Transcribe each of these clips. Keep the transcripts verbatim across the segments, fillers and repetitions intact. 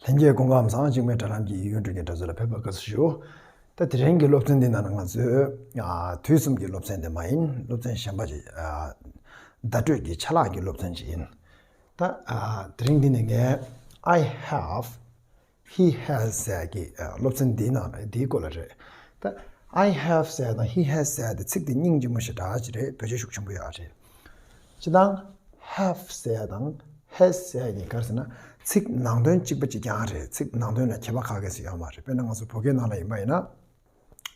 ལྷན་རྒྱས་སྐུ་ཁམས་བཟང་། འཇིགས་མེད་དྲ་ལམ་གྱི་ཡིག་རྒྱུགས་འབྲི་མཁན་གྲྭ་ཚང་ལ་ཕེབས་པར་དགའ་བསུ་ཞུ། ད་དེ་རིང་གི་སློབ་ཚན་འདི་ནང་ན་ང་ཚོས་ཨ་དུས་གསུམ་གྱི་སློབ་ཚན་དེ་མ་ཡིན། སློབ་ཚན་གཞན་པ་ཅིག་ཨ་བརྡ་སྤྲོད་ཀྱི་ཆ་ལག་གི་སློབ་ཚན་ཅིག་ཡིན། ད་ཨ་དེ་རིང་འདི་ནས་ངས་I have, he has ཟེར་གྱི་ཨ་སློབ་ཚན་འདིའི་ནང་ལ་འདིའི་སྐོར་ལ་རེད། ད་I have ཟེར་དང་he has ཟེར་དེ་ཚིག་དེ་སྙིང་རྗེ་མོ་ཞེ་དྲག་ཅིག་རེད། བེད་སྤྱོད་ཤུགས་ཆེན་པོ་ཡོད་རེད། སྤྱིར་བཏང་have ཟེར་དང་has ཟེར་གྱི་ག་རེ་ཟེར་ན་ཚིག་ནང་དོན་གཅིག་པ་གཅིག་རྐྱང་རེད། ཚིག་ནང་དོན་ལ་ཁྱད་པར་ག་གེ་ཞིག་ཡོད་མ་རེད། དཔེར་ན་ང་ཚོ་བོད་སྐད་ནང་ལ་ཡིན་པ་ཡིན་ན།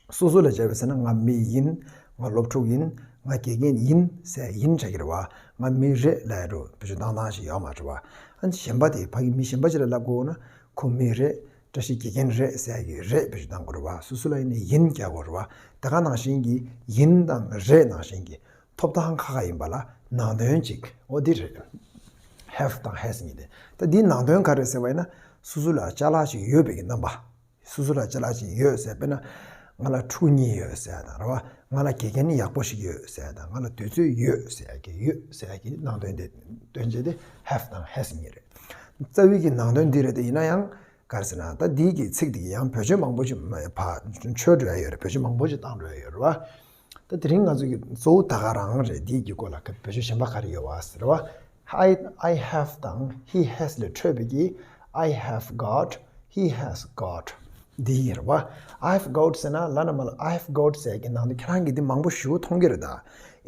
སོ་སོ་ལ་བྱས་པ་ཟེར་ན་ང་མི་ཡིན། ང་སློབ་ཕྲུག་ཡིན། ང་དགེ་རྒན་ཡིན་ཟེར་ཡིན་བྱ་གི་རེད་བ། ང་མི་རེད་ལབ་ཡ་འགྲོ་བེད་སྤྱོད་བཏང་སྟངས་ཤིག་ཡོད་མ་རེད་བ། ཨ་ནི་གཞན་པ་དེ་ཕ་གི་མི་གཞན་པ་ཅིག་ལ་ལབ་དགོས་ན་ཁོ་མི་རེད། བཀྲ་ཤིས་དགེ་རྒན་རེད་ཟེར་གྱི་རེད་བེད་སྤྱོད་བཏང་དགོས་རེད་བ། སོ་སོ་ལ་ཡིན་ན་ཡིན་རྒྱག་དགོས་རེད་བ། དེ་ག་ནང་བཞིན་གྱི་ཡིན་དང་རེད་ནང་བཞིན་གྱི་ཐོབ་ཐང་ཁ་ཁ་ཡིན་པ་ལ་ནང་དོན་གཅིག་འོ་འདི་རེད། have དང་has གཉིས་དེ། ད་འདིའི་ནང་དོན་ག་རེ་ཟེར་བ་ཡིན་ན་སོ་སོ་ལ་ཅ་ལག་ཅིག་ཡོད་པའི་གི་རྣམ་པ། སོ་སོ་ལ་ཅ་ལག་ཅིག་ཡོད་ཟེར་དཔེར་ན་ང་ལ་ཕྲུ་གུ་གཉིས་ཡོད་ཟེར་དང་རེད་བ། ང་ལ་དགེ་རྒན་ཡག་པོ་ཞིག་ཡོད་ཟེར་དང་ང་ལ་དུས་ཚོད་ཡོད་ཟེར་གྱི་ཡོད་ཟེར་གྱི་ནང་དོན་དེ་སྟོན་བྱེད་དེ་have དང་has གཉིས་རེད། རྩ་བའི་གི་ནང་དོན་འདི་རེད་དེ་ཡིན་ན་ཡང་ག་རེ་ཟེར་ན་ད་འདིའི་གི་ཚིག་འདི་གི་ཡང་བེད་སྤྱོད་མང་པོ་ཞིག་མ་ཕ་འཆོལ་འགྲོ་ཡ་ཡོད་རེད། བེད་སྤྱོད་མང་པོ་ཞིག་བཏང་འགྲོ་ཡ་ཡོད་རེད་བ། ད་དེ་རིང་ང་ཚོ་གི་གཙོ་བོ་ད་ག་རང་རེད། འདིའི་གི་སྐོར་ལ་བེད་སྤྱོད་གཞན་པ་ག་རེ་ཡོད་བ་ཟེར་བ། I, I have དང་he has ལས་འཕྲོས་པའི་གི I have got, he has got འདི་ཡིན་རེད་བ། I've got ཟེར་ན་ལ་ན་མ་ལ་I've got ཟེར་གི་ནང་དུ་ཁྱེད་རང་གི་འདི་མང་པོ་ཞིག་མཐོང་གི་རེད་ད།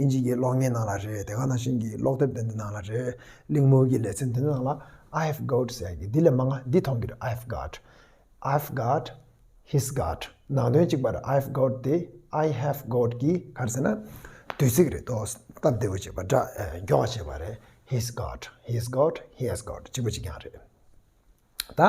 ཨིན་ཇི་གི་གློག་བརྙན་ནང་ལ་རེད། དེ་ག་ནང་བཞིན་གྱི་ཀློག་དེབ་དེ་འདི་ནང་ལ་རེད། གླེང་མོལ་གྱི་ལེ་ཚན་དེ་འདི་ནང་ལ་I've got ཟེར་གི་འདི་ལས་མང་ང་འདི་མཐོང་གི་རེད། I've got, I've got, he's got ནང་དོན་གཅིག་པ་རེད། I've got དེ་I have got གི་ག་རེ་ཟེར་ན་དུས་ཚིགས་རེད་དོ། སྟབས་བདེ་བོ་བྱེད་པ་འདྲ་མགྱོགས་བྱེད་པ་རེད། He's got, he's got, he has got གཅིག་པ་གཅིག་རྐྱང་རེད། ད་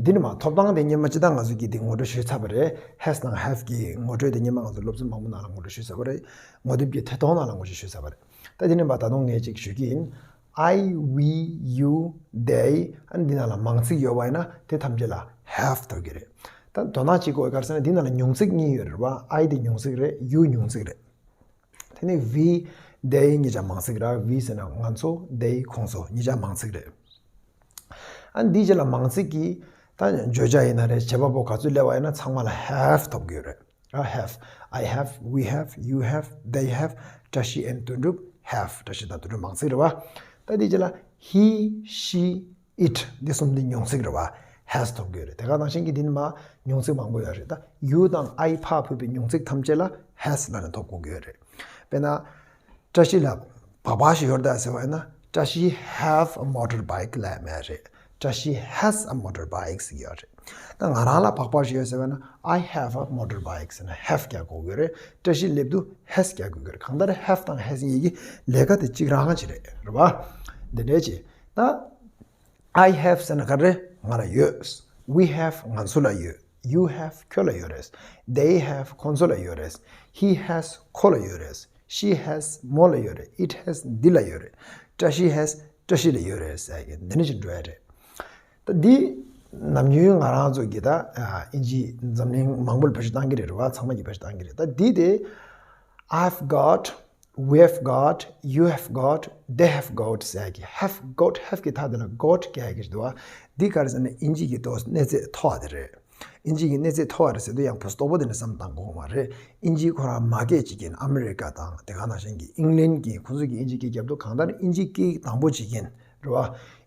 འདི་ནི་མ་ཐོབ་ཐང་དེ་སྔོན་མ་སྤྱིར་བཏང་ང་ཚོ་གིས་འདི་ངོ་སྤྲོད་ཞུས་ཚར་བ་རེད། Has དང་have གི་ངོ་སྤྲོད་དེ་སྔོན་མ་ང་ཚོ་སློབ་ཚན་མང་པོ་ནང་ལ་ངོ་སྤྲོད་ཞུས་ཚར་བ་རེད། ངོ་དེབ་ཀྱི་ཐད་གཏོང་ནང་ལ་ངོ་སྤྲོད་ཞུས་ཚར་བ་རེད། ད་འདི་ནི་མ་ད་དུང་ངས་ཅིག་ཞུ་གི་ཡིན། I, we, you, they ཨ་ནི་འདི་ནང་ལ་མང་ཚིག་ཡོད་པ་ཡིན་ན་དེ་ཐམས་ཅད་ལ་have ཐོབ་ཀྱི་རེད། ད་དོ་སྣང་བྱེད་དགོས་ག་རེ་ཟེར་ན་འདི་ནང་ལ་ཉུང་ཚིག་གཉིས་ཡོད་རེད་བ། I དེ་ཉུང་ཚིག་རེད། You ཉུང་ཚིག་རེད། དེ་ནས་we, they གཉིས་ཀ་མང་ཚིག་རེད། We ཟེར་ན་ང་ཚོ། They ཁོང་ཚོ། གཉིས་ཀ་མང་ཚིག་རེད། ཨ་ནི་འདིའི་རྗེས་ལ་མང་ཚིག་གི་ད་བརྗོད་བྱ་ཡིན་ན་རེད། བྱེད་པ་པོ་ག་ཚོད་སླེབས་པ་ཡིན་ན་ཚང་མ་ལ་have ཐོབ་ཀྱི་ཡོད་རེད། ར་have, I have, we have, you have, they have བཀྲ་ཤིས་and དོན་གྲུབ have བཀྲ་ཤིས་དང་དོན་གྲུབ་མང་ཚིག་རེད་བ། ད་འདིའི་རྗེས་ལ་he, she, it འདི་གསུམ་འདི་ཉུང་ཚིག་རེད་བ། Has ཐོབ་ཀྱི་ཡོད་རེད། དེ་ག་ནང་བཞིན་གྱི་འདི་ནི་མ་ཉུང་ཚིག་མང་པོ་ཡོད་རེད། ད་you དང་I ཕར་ཕུད་པའི་ཉུང་ཚིག་ཐམས་ཅད་ལ་has ལབ་ནས་ཐོབ་དགོས་ཀྱི་ཡོད་རེད། དཔེར་ན། བཀྲ་ཤིས་ལ་སྦག་སྦག་ཞིག་ཡོད་རེད་ཟེར་བ་ཡིན་ན། Does she have a motorbike ལབ་མེད་རེད། Does she has a motorbike ཟེར་གྱི་ཡོད་རེད། ད་ང་རང་ལ་སྦག་སྦག་ཞིག་ཡོད་ཟེར་བ་ན། I have a motorbike ཟེར་ན་have རྒྱག་དགོས་ཀྱི་རེད། བཀྲ་ཤིས་སླེབས་དུས་has རྒྱག་དགོས་ཀྱི་རེད། གང་ལྟར་have དང་has གཉིས་ཀྱི་ལས་ཀ་དེ་གཅིག་རང་ཅིག་རེད། རེད་བ། འདི་འདྲས་ཅིག་ད་I have ཟེར་ན་ག་རེ། ང་ལ་ཡོད། We have ང་ཚོ་ལ་ཡོད། You have ཁྱོད་ལ་ཡོད་རེད། They have ཁོང་ཚོ་ལ་ཡོད་རེད། He has ཁོ་ལ་ཡོད་རེད། She has མོ་ལ་ཡོད་རེད། It has འདི་ལ་ཡོད་རེད། བཀྲ་ཤིས་has བཀྲ་ཤིས་ལ་ཡོད་རེད་ཟེར་གྱི་འདི་འདྲ་ཞིག་འགྲོ་ཡ་རེད། ད་འདི་ནམ་རྒྱུན་ང་རང་ཚོ་གི་ད་ཨིན་ཇི་འཛམ་གླིང་མང་པོ་ལ་བེད་སྤྱོད་བཏང་གི་རེད། རེད་བ། ཚང་མ་གིས་བེད་སྤྱོད་བཏང་གི་རེད། ད་འདི་དེ། I've got, we've got, you have got, they have got ཟེར་གྱི་have got, have གི་མཐའ་དེ་ལ་got རྒྱག་གི་འདུག་བ། འདི་ག་རེ་ཟེར་ན་ཨིན་ཇི་གི་ཏོག་གནས་ཚད་མཐོ་བ་དེ་རེད། ཨིན་ཇི་གི་གནས་ཚད་མཐོ་བ་རེད་ཟེར་དུས་ཡང་བོད་སྟོབས་པོ་དེ་འདྲ་བསམ་བཏང་དགོས་མ་རེད། ཨིན་ཇི་ཁོ་རང་མ་སྐད་ཅིག་ཡིན། ཨ་མི་རི་ཀ་དང་དེ་ག་ནང་བཞིན་གྱི་ཨིང་ལན་གྱི་ཁོ་ཚོ་གི་ཨིན་ཇི་སྐད་རྒྱབ་དུས་གང་ལྟར་ཨིན་ཇི་སྐད་དང་པོ་ཅིག་ཡིན། རེད་བ།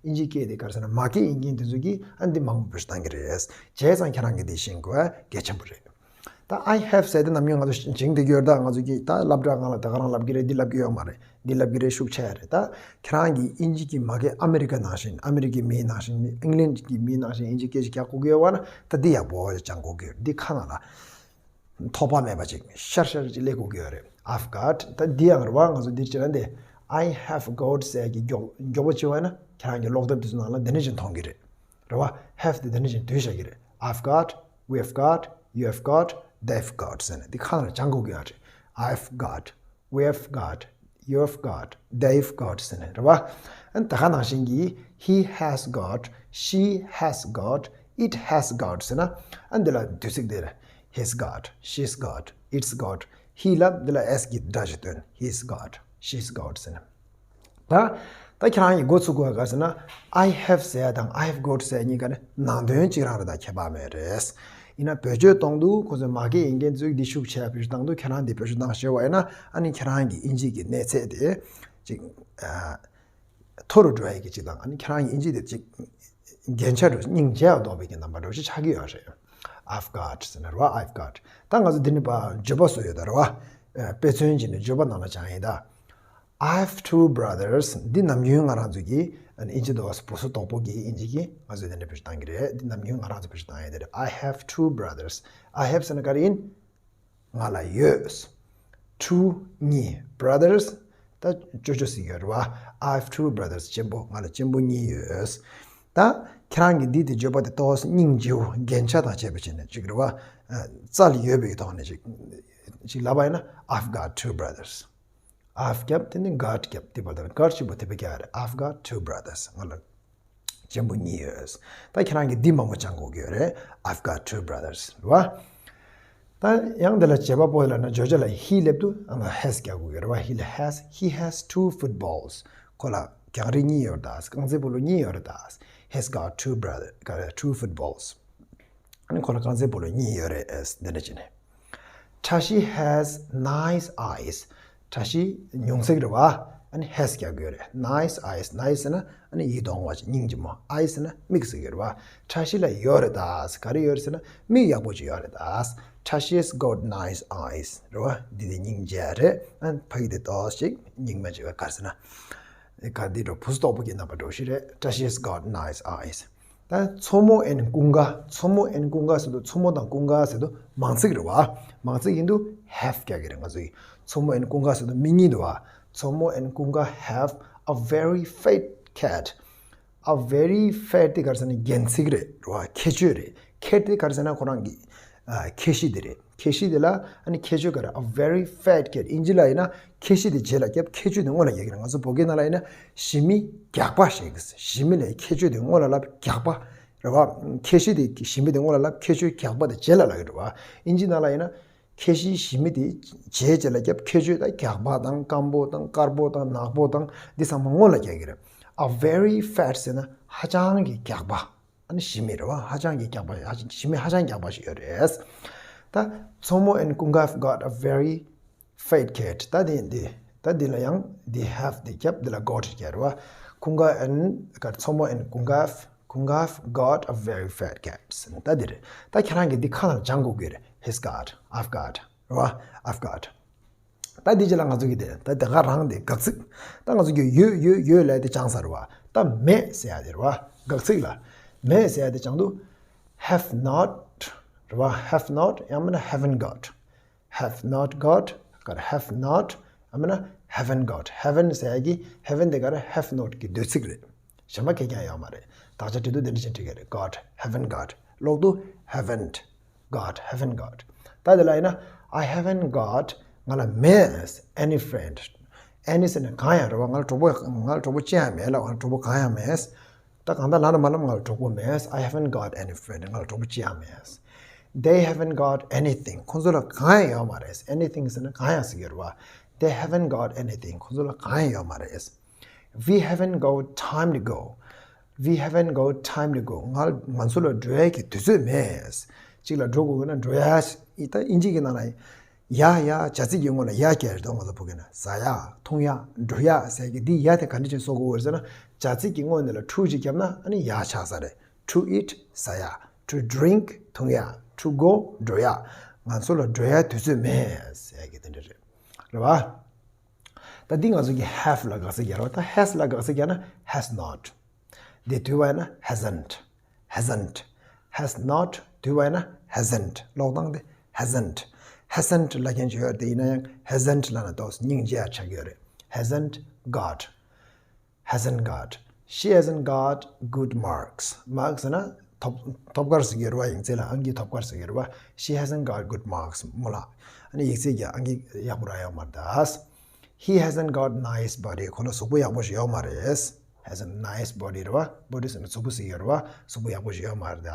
ཨིན་ཇི་སྐད་དེ་ག་རེ་ཟེར་ན་མ་སྐད་ཡིན་མཁན་དེ་ཚོ་གིས་ཨ་འདི་མང་པོ་བེད་སྤྱོད་བཏང་གི་རེད། བྱས་ཙང་ཁྱེད་རང་གིས་འདི་ཤེས་དགོས་གལ་ཆེན་པོ་རེད། ད་I have ཟེར་དེ་ནམ་རྒྱུན་ང་ཚོ་བྱིངས་བསྡད་ཀྱི་ཡོད་རེད། ད་ང་ཚོ་གིས་ད་སློབ་གྲྭ་སྒང་ལ་ད་ག་རང་ལབ་ཀྱི་རེད། འདི་ལབ་ཀྱི་ཡོད་མ་རེད། འདི་ལབ་ཀྱི་རེད། ཤུགས་ཆེ་རེད། ད་ཁྱེད་རང་གིས་ཨིན་ཇི་གི་མ་སྐད་ཨ་མི་རི་ཀ་ནང་བཞིན། ཨ་མི་རི་ཀའི་མིའི་ནང་བཞིན། ཨིང་ལན་གྱི་མིའི་ནང་བཞིན་ཨིན་ཇི་སྐད་ཅིག་རྒྱག་དགོས་ཀྱི་ཡོད་པ་ན། ད་འདི་ཡག་པོ་སྦྱང་དགོས་ཀྱི་ཡོད། འདི་ཁ་ནང་ལ་ཐོགས་པ་མེད་པ་ཅིག་ཤར་ཤར་ཅིག་སླེབས་དགོས་ཀྱི་ཡོད་རེད། I've got ད་འདི་ཡང་རེད་བ། ང་ཚོ་འདིར་བྱས་ན་འདི་I have got ཟེར་གྱི་མགྱོགས་མགྱོགས་པོ་བྱས་པ་ན་ཁྱེད་རང་གི་ཀློག་དེབ་དེ་ཚོ་ནང་ལ་འདི་འདྲ་ཅིག་མཐོང་གི་རེད། རེད་བ། Have དེ་འདི་འདྲ་ཅིག་བསྡུས་བཞག་གི་རེད། I've got, we've got, you've got, they've got ཟེར་ནས་འདི་ཁ་ནང་ལ་སྦྱང་དགོས་ཀྱི་ཡོད་རེད། I've got, we've got, you've got, they've got ཟེར་ནས་རེད་བ། ཨ་ནི་ད་ག་ནང་བཞིན་གྱི་he has got, she has got, it has got ཟེར་ན་ཨ་ནི་འདི་ལ་དུས་ཚིགས་འདི་རེད། He's got, she's got, it's got, he ལ་འདི་ལ་S གི་སྒྲ་ཞིག་བཏོན། He's got, she's got ཟེར་ན། ད་ ད་ཁྱེད་རང་གིས་འགོ་ཚུགས་དགོས་ག་ཟེར་ན། I have ཟེར་ཡ་དང་I have got ཟེར་ཡ་གཉིས་ཀ་ནི་ནང་དོན་གཅིག་རང་རེད། ད་ཁྱད་པར་མེད་རེད། ཡིན་ན་བེད་སྤྱོད་གཏོང་དུས་ཁོ་ཚོས་མ་སྐད་ཡིན་མཁན་ཚོས་འདི་ཤུགས་ཆེ་བ་བེད་སྤྱོད་བཏང་དུས། ཁྱེད་རང་འདི་བེད་སྤྱོད་བཏང་ཤེས་པ་ཡིན་ན། ཨ་ནི་ཁྱེད་རང་གི་དབྱིན་ཇི་གི་གནས་ཚད་དེ་ཅིག་ཨ། མཐོ་རུ་འགྲོ་ཡ་གི་ཅིག་དང་། ཨ་ནི་ཁྱེད་རང་གི་དབྱིན་ཇི་དེ་ཅིག་རྒྱན་ཆ་འགྲོ། སྙིང་རྗེ་བ་ལྡོག་པའི་གི་རྣམ་པ་འགྲོ་ཞིག་ཆགས་ཀྱི་ཡོད་རེད། I've got ཟེར་ན་རེད་བ། I've got. ད་ང་ཚོ་འདི་ནི་བརྗོད་པ་བཟོ་ཡོད་ད་རེད་བ། དཔེ་མཚོན་བྱས་ནས་བརྗོད་པ་ནང་ལ་སྦྱང་ཡིན་ད། I have two brothers. འདི་ནམ་རྒྱུན་ང་རང་ཚོ་གི་ཨ་ནི་དབྱིན་ཇི་འདུག་བ། བུ་སོ་དོག་པོ་གི་དབྱིན་ཇི་གི་ང་ཚོས་འདི་འདྲ་བེད་སྤྱོད་བཏང་གི་རེད། འདི་ནམ་རྒྱུན་ང་རང་ཚོ་བེད་སྤྱོད་བཏང་ཡ་དེ་རེད། I have two brothers. I have ཟེར་ན་ག་རེ་ཡིན། ང་ལ་ཡོད། Two གཉིས། Brothers ད་ཅོ་ཅོ་ཟེར་གྱི་ཡོད་རེད་བ། I have two brothers. གཅེན་པོ། ང་ལ་གཅེན་པོ་གཉིས་ཡོད། ད་ཁྱེད་རང་གིས་འདི་དེ་བརྗོད་པ་དེ་ཏོག་ཙམ་སྙིང་རྗེ་བོ་རྒྱན་ཆ་དང་བཅས་པ་བྱས་ནས་ཅིག་རེད་བ། རྩལ་ཡོད་པའི་ཐོག་ནས་ཅིག་ཅིག་ལབ་པ་ཡིན་ན། I've got two brothers. I've རྒྱབ་དེ་ནི་got རྒྱབ་དེ་བར་དུ་got གཅིག་པོ་དེ་བས་ཀྱང་རེད། I've got two brothers. ང་ལ་གཅེན་པོ་གཉིས་ཡོད། ད་ཁྱེད་རང་གིས་འདི་མང་པོ་སྦྱང་དགོས་ཀྱི་ཡོད་རེད། I've got two brothers རེད་བ། ད་ཡང་འདི་ལ་བྱེད་པ་པོ་ལབ་ན་བརྗོད་བྱ་ལ་he སླེབས་དུས་ཨ་ནི་has རྒྱག་དགོས་ཀྱི་རེད་བ། he ལ་has. He has two footballs. ཁོ་ལ་རྒྱང་རིང་གཉིས་ཡོད་རེད་ད། རྐང་རྩེད་སྤོ་ལོ་གཉིས་ཡོད་རེད་ད། He's got two brother, got two footballs. ཨ་ནི་ཁོ་ལ་རྐང་རྩེད་སྤོ་ལོ་གཉིས་ཡོད་རེད། འདི་འདྲ་བྱས་ནས། བཀྲ་ཤིས་has nice eyes. བཀྲ་ཤིས་མྱོང་ཚིག་རེད་བ། ཨ་ནི་has རྒྱག་དགོས་རེད། nice eyes. nice ཟེར་ན་ཨ་ནི་ཡིད་དུ་འོང་བ་ཅིག་སྙིང་རྗེ་མོ། eyes ཟེར་ན་མིག་ཟེར་གྱི་རེད་བ། བཀྲ་ཤིས་ལ་ཡོད་རེད་ད། ག་རེ་ཡོད་རེད་ཟེར་ན་མིག་ཡག་པོ་ཅིག་ཡོད་རེད་ད། བཀྲ་ཤིས་has got nice eyes རེད་བ། འདི་དེ་སྙིང་རྗེ་རེད། ཨ་ནི་ཕ་གི་དེ་ཏོག་ཅིག་སྙིང་མ་ཅིག་ག་རེ་ཟེར་ན། ག་འདི་འགྲོ་བུ་སོ་དོག་པོ་གི་རྣམ་པ་འགྲོ་ཞིག་རེད། བཀྲ་ཤིས་has got nice eyes. ད་མཚོ་མོ་and ཀུན་དགའ། མཚོ་མོ་and ཀུན་དགའ་ཟེར་དུས་མཚོ་མོ་དང་ཀུན་དགའ་ཟེར་དུས་མང་ཚིག་རེད་བ། མང་ཚིག་ཡིན་དུས་have རྒྱག་གི་རེད། ང་ཚོ་ཡིས་མཚོ་མོ་and ཀུན་དགའ་ཟེར་དུས་མི་གཉིས་འདུག་བ། མཚོ་མོ་and ཀུན་དགའ have a very fat cat. a very fat དེ་ག་རེ་ཟེར་ན་རྒྱན་ཚིག་རེད་བ། ཁྱད་ཆོས་རེད། cat དེ་ག་རེ་ཟེར་ན་ཁོ་རང་གི་ཨ་ཁྱད་གཤིས་དེ་རེད། ཁྱད་གཤིས་དེ་ལ་ཨ་ནི་ཁྱད་ཆོས་ག་རེ། a very fat cat. དབྱིན་ཇི་ལ་ཡིན་ན་ཁྱད་གཤིས་དེ་རྗེས་ལ་རྒྱབ། ཁྱད་ཆོས་དེ་སྔོན་ལ་རྒྱག་གི་རེད། ང་ཚོ་བོད་སྐད་ནང་ལ་ཡིན་ན་ཞི་མི་རྒྱགས་པ་ཞེས་གི། ཞི་མི་ལ་ཁྱད་ཆོས་དེ་སྔོན་ལ་ལབ། རྒྱགས་པ་རེད་བ། ཁྱད་གཤིས་དེ་ཞི་མི་དེ་སྔོན་ལ་ལབ། ཁྱད་ཆོས་རྒྱགས་པ་དེ་རྗེས་ལ་ལབ་ཀྱི་རེད་བ། དབྱིན་ཇི་ནང་ལ་ཡིན་ན་ཁྱད་གཤིས་ཞི་མི་དེ་རྗེས་རྗེས་ལ་རྒྱབ། ཁྱད་ཆོས་ད་རྒྱགས་པ་དང་སྐམ་པོ་དང་དཀར་པོ་དང་ནག་པོ་དང་འདི་ཚང་མ་སྔོན་ལ་རྒྱག་གི་རེད། a very fat ཟེར་ན་ཧ་ཅང་གི་རྒྱགས་པ། ཨ་ནི་ཞི་མི་རེད་བ། ཧ་ཅང་གི་རྒྱགས་པ། ཞི་མི་ཧ་ཅང་རྒྱགས་པ་ཞིག་ཡོད་རེད། ད་མཚོ་མོ་and ཀུན་དགའ have got a very fat cat. ད་འདི་འདི་ད་འདི་ལ་ཡང་འདི་have འདི་རྒྱབ། འདི་ལ་got རྒྱག་རེད་བ། ཀུན་དགའ་and ཀ་མཚོ་མོ་and ཀུན་དགའ་have ཀུན་དགའ་have got a very fat cat. ད་འདི་རེད། ད་ཁྱེད་རང་གིས་འདི་ཁ་ནང་སྦྱང་དགོས་ཀྱི་རེད། He's got, I've got རེད་བ། I've got. ད་འདི་རྗེས་ལ་ང་ཚོ་གི་དེ་ད་དེ་ག་རང་དེ་དགག་ཚིག་ད་ང་ཚོ་གི་ཡོད་ཡོད་ཡོད་ལབ་དེ་སྦྱངས་ཚར་བ། ད་མེད་ཟེར་ཡ་དེ་རེད་བ། དགག་ཚིག་ལ་མེད་ཟེར་ཡ་དེ་སྦྱང་དུས་have not རེད་བ། have not ཡང་མིན་ན་haven't got. have not got ག་རེ། have not ཡང་མིན་ན་haven't got. haven't ཟེར་ཡ་གི་haven't དེ་ག་རེ། have not གི་ཟློས་ཚིག་རེད། གཞན་པ་གང་ཡང་ཡོད་མ་རེད། དག་ཆ་འབྲི་དུས་དེ་འདྲ་ཞིག་འབྲི་གི་རེད། got, haven't got. ཀློག་དུས་haven't got, haven't got. ད་དེ་ལ་ཡིན་ན། I haven't got ང་ལ་མེད། any friend. any ཟེར་ན་གང་ཡང་རེད་བ། ང་ལ་གྲོགས་པོ་ང་ལ་གྲོགས་པོ་ཅི་ཡང་མེད་ལ། ང་ལ་གྲོགས་པོ་གང་ཡང་མེད། ད་གང་ལྟར་ལབ་ན་མ་ལབ་ང་ལ་གྲོགས་པོ་མེད། I haven't got any friend. ང་ལ་གྲོགས་པོ་ཅི་ཡང་མེད། They haven't got anything. ཁོང་ཚོ་ལ་གང་ཡང་ཡོད་མ་རེད། anything ཟེར་ན་གང་ཡང་ཟེར་གྱི་རེད་བ། They haven't got anything. ཁོང་ཚོ་ལ་གང་ཡང་ཡོད་མ་རེད། We haven't got time to go. We haven't got time to go. ང་ང་ཚོ་ལ་འགྲོ་ཡ་གི་དུས་ཚོད་མེད། གཅིག་ལ་འགྲོ་དགོས་ན་འགྲོ་ཡ། ད་དབྱིན་ཇི་གི་ནང་ལ་ཡ་ཡ་བྱ་ཚིག་གི་སྔོན་ལ་ཡ་རྒྱག་རེད་དོ། ང་ཚོ་བོད་སྐད་ན་ཟ་ཡ་འཐུང་ཡ་འགྲོ་ཡ་ཟེར་གི་འདི་ཡ་དེ་ག་འདྲ་ཅིག་བཟོ་དགོས་རེད་ཟེར་ན། བྱ་ཚིག་གི་སྔོན་དེ་ལ་to ཅིག་བརྒྱབ་ན་ཨ་ནི་ཡ་ཆགས་ས་རེད། to eat ཟ་ཡ། to drink འཐུང་ཡ། to go འགྲོ་ཡ། ང་ཚོ་ལ་འགྲོ་ཡ་དུས་ཚོད་མེད་ཟེར་གི་དེ་འདྲ་རེད། རེད་བ། ད་འདི་ང་ཚོ་གི་have ལ་དགག་ཚིག་རྒྱག་རོགས། ད་has ལ་དགག་ཚིག་རྒྱག་ན་has not། འདི་དུས་བ་ན་hasn't། hasn't། has not དུས་བ་ན་hasn't། ཀློག་སྟངས་དེ་hasn't། hasn't ལབ་མཁན་ཅིག་ཡོད་རེད། དེ་ཡིན་ན་ཡང་hasn't ལབ་ན་ཏོག་ཙམ་སྙིང་རྗེ་ཡ་ཆགས་ཀྱི་ཡོད་རེད། hasn't got. hasn't got. she hasn't got good marks. marks ཟེར་ན་ཐོབ་ཐོབ་སྐར་ཟེར་གྱི་རེད་བ། ཡིག་ཚད་ལ་ཨང་ཀི་ཐོབ་སྐར་ཟེར་གྱི་རེད་བ། she hasn't got good marks མོ་ལ་ཨ་ནི་ཡིག་ཚད་ཀྱི་ཨང་ཀི་ཡག་པོ་རག་ཡོད་མ་རེད་ད། He hasn't got nice body. ཁོ་ལ་གཟུགས་པོ་ཡག་པོ་ཞིག་ཡོད་མ་རེད། has a nice body རེད་བ། body ཟེར་ན་གཟུགས་པོ་ཟེར་གྱི་རེད་བ། གཟུགས་པོ་ཡག་པོ་ཞིག་ཡོད་མ་རེད་ད།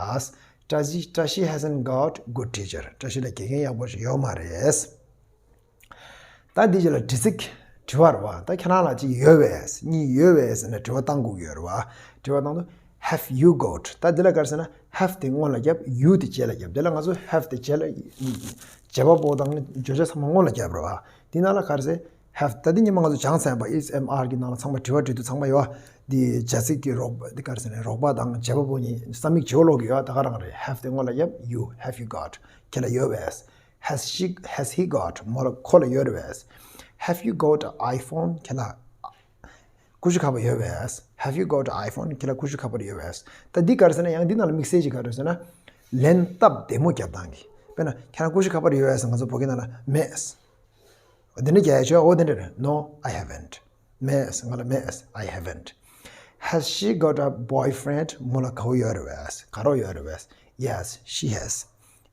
བཀྲ་ཤིས་བཀྲ་ཤིས་hasn't got good teacher. བཀྲ་ཤིས་ལ་དགེ་རྒན་ཡག་པོ་ཞིག་ཡོད་མ་རེད། ད་འདི་རྗེས་ལ་དྲི་ཚིག་དྲི་བ་རེད་བ། ད་ཁྱེད་རང་ལ་ཅིག་ཡོད་པས་གཉིས་ཡོད་པས་ཟེར་ནས་དྲི་བ་བཏང་དགོས་ཀྱི་ཡོད་རེད་བ། དྲི་བ་བཏང་དུས་have you got། ད་འདི་ལ་ག་རེ་ཟེར་ན་have དེ་སྔོན་ལ་བརྒྱབ། you དེ་རྗེས་ལ་བརྒྱབ། འདི་ལ་ང་ཚོ་have དེ་རྗེས་ལ་བྱེད་པ་པོ་དང་བརྗོད་བྱ་ཚང་མ་སྔོན་ལ་བརྒྱབ་རེད་བ། འདི་ནང་ལ་ག་རེ་ཟེར། have ད་འདི་ཉི་མ་ང་ཚོ་སྦྱངས་ཚར་བ། is, am, are གི་ནང་ལ་ཚང་མ་དྲི་བ་དྲི་དུས་ཚང་མ་ཡོད་བ། འདི་བྱ་ཚིག་གི་རོགས་པ་འདི་ག་རེ་ཟེར་ནས་རོགས་པ་དང་བྱེད་པ་པོ་གཉིས་ས་མིག་བྱེད་པ་ལོག་གི་ཡོད་བ། ད་ག་རང་རེད། have དེ་སྔོན་ལ་བརྒྱབ། you, have you got། ཁྱེད་ལ་ཡོད་པས། Has she, has he got? མོ་ལ་ཁོ་ལ་ཡོད་རེད་བས། Have you got iPhone? ཁྱེད་ལ་ཀུ་ཤུ་ཁ་པར་ཡོད་པས། Have you got iPhone? ཁྱེད་ལ་ཀུ་ཤུ་ཁ་པར་ཡོད་པས། ད་འདི་ག་རེ་ཟེར་ན་ཡང་འདི་ནང་ལ་དམིགས་བསལ་ཅིག་ག་རེ་ཟེར་ན། ལན་སྟབས་བདེ་མོ་རྒྱབ་སྟངས་ཀྱི། དཔེར་ན་ཁྱེད་རང་ཀུ་ཤུ་ཁ་པར་ཡོད་པས། ང་ཚོ་བོད་སྐད་ནང་ལ་མེད། འདི་འདྲ་རྒྱག་ཡ་ཆོག་འོ་དེ་འདྲ་རེད། No, I haven't. མེད། ང་ལ་མེད། I haven't. Has she got a boyfriend? མོ་ལ་དགའ་བོ་ཡོད་རེད་བས། དགའ་རོགས་ཡོད་རེད་བས། Yes, she has.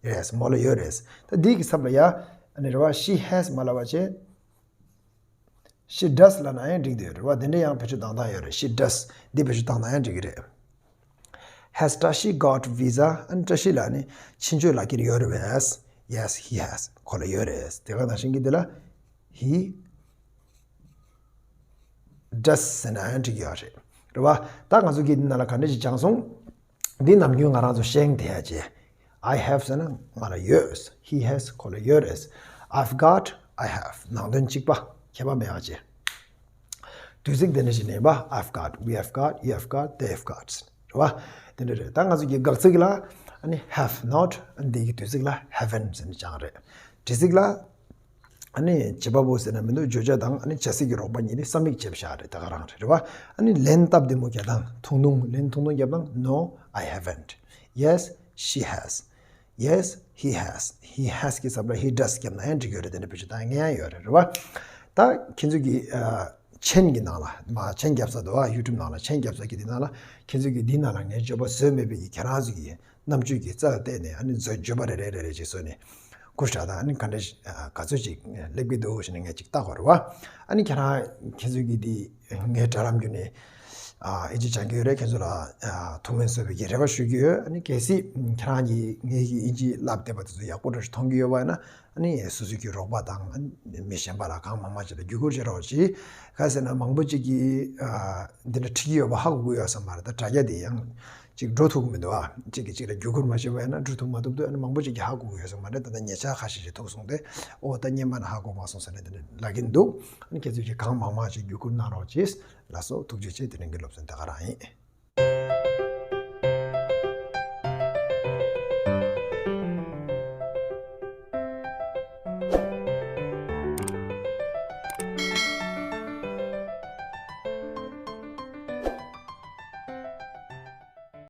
Yes, མོ་ལ་ཡོད་རེད། ད་འདི་གི་ཚབ་ལ་ཡ། ཨ་ནི་རེད་བ། She has མ་ལབ་པ་བྱས། She does ལབ་ན་ཡང་འགྲིག་འདོད་རེད་བ། དེ་འདྲ་ཡང་བེད་སྤྱོད་བཏང་སྟངས་ཡོད་རེད། She does འདི་བེད་སྤྱོད་བཏང་ན་ཡང་འགྲིག་གི་རེད། Has བཀྲ་ཤིས་got visa? ཨ་ནི་བཀྲ་ཤིས་ལ་ནི་ཕྱིན་ཆོད་ལག་འཁྱེར་ཡོད་རེད་བས། Yes, he has. ཁོ་ལ་ཡོད་རེད། དེ་ག་ནང་བཞིན་གྱི་འདི་ལ་he does ཟེར་ན་ཡང་འགྲིག་ཡོད་རེད། རེད་བ། ད་ང་ཚོ་གིས་འདི་ནང་ལ་ག་འདྲ་ཞིག་སྦྱངས་སོང་། འདི་ནམ་རྒྱུན་ང་རང་ཚོ་བཤད་བསྡད་ཡ་ཅེ། I have ཟེར་ན་ང་ལ་ཡོད། He has ཁོ་ལ་ཡོད་རེད། I've got, I have ནང་དོན་གཅིག་པ། ཁྱད་པར་མེད་པ་ཅེ། དུས་ཚིགས་དེ་འདྲ་ཞིག་ནས་པ། I've got, we have got, you have got, they have got རེད་བ། དེ་འདྲ་རེད། ད་ང་ཚོ་གི་དགག་ཚིག་ལ་ཨ་ནི་have not། ཨ་ནི་འདི་གི་དུས་ཚིགས་ལ་haven't ཟེར་ནས་སྦྱངས་རེད། དྲི་ཚིགས་ལ་ཨ་ནི་བྱེད་པ་པོ་ཟེར་ན་མི་འདུག་བརྗོད་བྱ་དང་ཨ་ནི་བྱ་ཚིག་གི་རོགས་པ་གཉིས་ནི་ས་མིག་བྱས་པ་ཤག་རེད། ད་ག་རང་རེད། རེད་བ། ཨ་ནི་ལན་སྟབས་བདེ་མོ་རྒྱག་སྟངས། ཐུང་ཐུང་། ལན་ཐུང་ཐུང་རྒྱབ་སྟངས། No, I haven't. Yes, she has. Yes, he has. He has གི་ཚབ་ལ་he does བརྒྱབ་ན་ཡང་འགྲིག་གི་རེད། དེ་འདྲ་བེད་སྤྱོད་བཏང་མཁན་ཡང་ཡོད་རེད། རེད་བ། ད་ཁྱེད་ཚོ་གི་ཨ་མཆན་གྱི་ནང་ལ་མ་མཆན་རྒྱབ་ས་འདུག་ཨ། YouTube ནང་ལ་མཆན་རྒྱབ་ས་གི་དེ་ནང་ལ་ཁྱེད་ཚོ་གི་དེ་ནང་ལ་ངས་བརྗོད་པ་བཟོས་མེད་པའི་གི་ཁྱེད་རང་ཚོ་གི་རྣམ་དཔྱོད་ཀྱི་རྩལ་བལྟས་ནས་ཨ་ནི་བཟོ་བརྗོད་པ་རེ་རེ་རེ་རེ་ཅིག་བཟོས་ནས་སྐུ་དྲག་དང་ཨ་ནི་ག་འདྲ་ག་ཚོད་ཅིག་སླེབས་ཀྱི་འདུག་ཞེས་ནས་ངས་ཅིག་བལྟ་དགོས་རེད་བ། ཨ་ནི་ཁྱེད་རང་ཁྱེད་ཚོ་གི་དེ་ངའི་དྲ་ལམ་བརྒྱུད་ནས་ཨ་ཨིན་ཇི་སྦྱང་གི་ཡོད་རེད། ཁྱེད་ཚོ་ལ་ཨ་ཐུགས་སྨོན་གསོས་པའི་གི་རེ་བ་ཞུ་གི་ཡོད། ཨ་ནི་གལ་སྲིད་ཁྱེད་རང་གིས་ངའི་གི་ཨིན་ཇི་བསླབ་བསྡད་པ་དེ་ཚོ་ཡག་པོ་འདྲ་ཞིག་མཐོང་གི་ཡོད་པ་ཡིན་ན། ཨ་ནི་སོ་སོའི་གི་རོགས་པ་དང་ཨ་ནི་མི་གཞན་པ་ལ་གང་མང་མང་ཅིག་ལ་བརྒྱུད་སྐུར་བྱེད་རོགས་གྱིས། ག་ཟེར་ན་མང་པོ་ཅིག་གིས་ཨ་འདི་འདྲ་ཁྲིད་ཀྱི་ཡོད་པ་ཧ་གོ་གི་ཡོད་ས་མ་རེད། ད་དྲ་རྒྱ་དེ་ཡང་ཅིག་འགྲོ་ཐུབ་ཀྱི་མི་འདུག་ཨ། གཅིག་གིས་གཅིག་ལ་བརྒྱུད་སྐུར་མ་བྱས་པ་ཡིན་ན་འགྲོ་ཐུབ་མ་ཐུབ་དུས་ཨ་ནི་མང་པོ་ཅིག་གིས་ཧ་གོ་གི་ཡོད་ས་མ་རེད། ད་ལྟ་ཉེ་ཆར་ཁ་ཤས་ཤིག་ཐུག་སོང་སྟེ་ཨོ་ད་སྔོན་མ་ནས་ཧ་གོ་མ་སོང་ཟེར་ནས་དེ་འདྲ་ལབ་ཀྱི་འདུག་ཨ་ནི་ཁྱེད་ཚོས་ཀྱིས་གང་མང་མང་ཅིག་བརྒྱུད་སྐུར་གནང་རོགས་གྱིས། ལགས་སོ། ཐུགས་རྗེ་ཆེ། དེ་རིང་གི་སློབ་ཚན་དེ་ག་རང་ཡིན།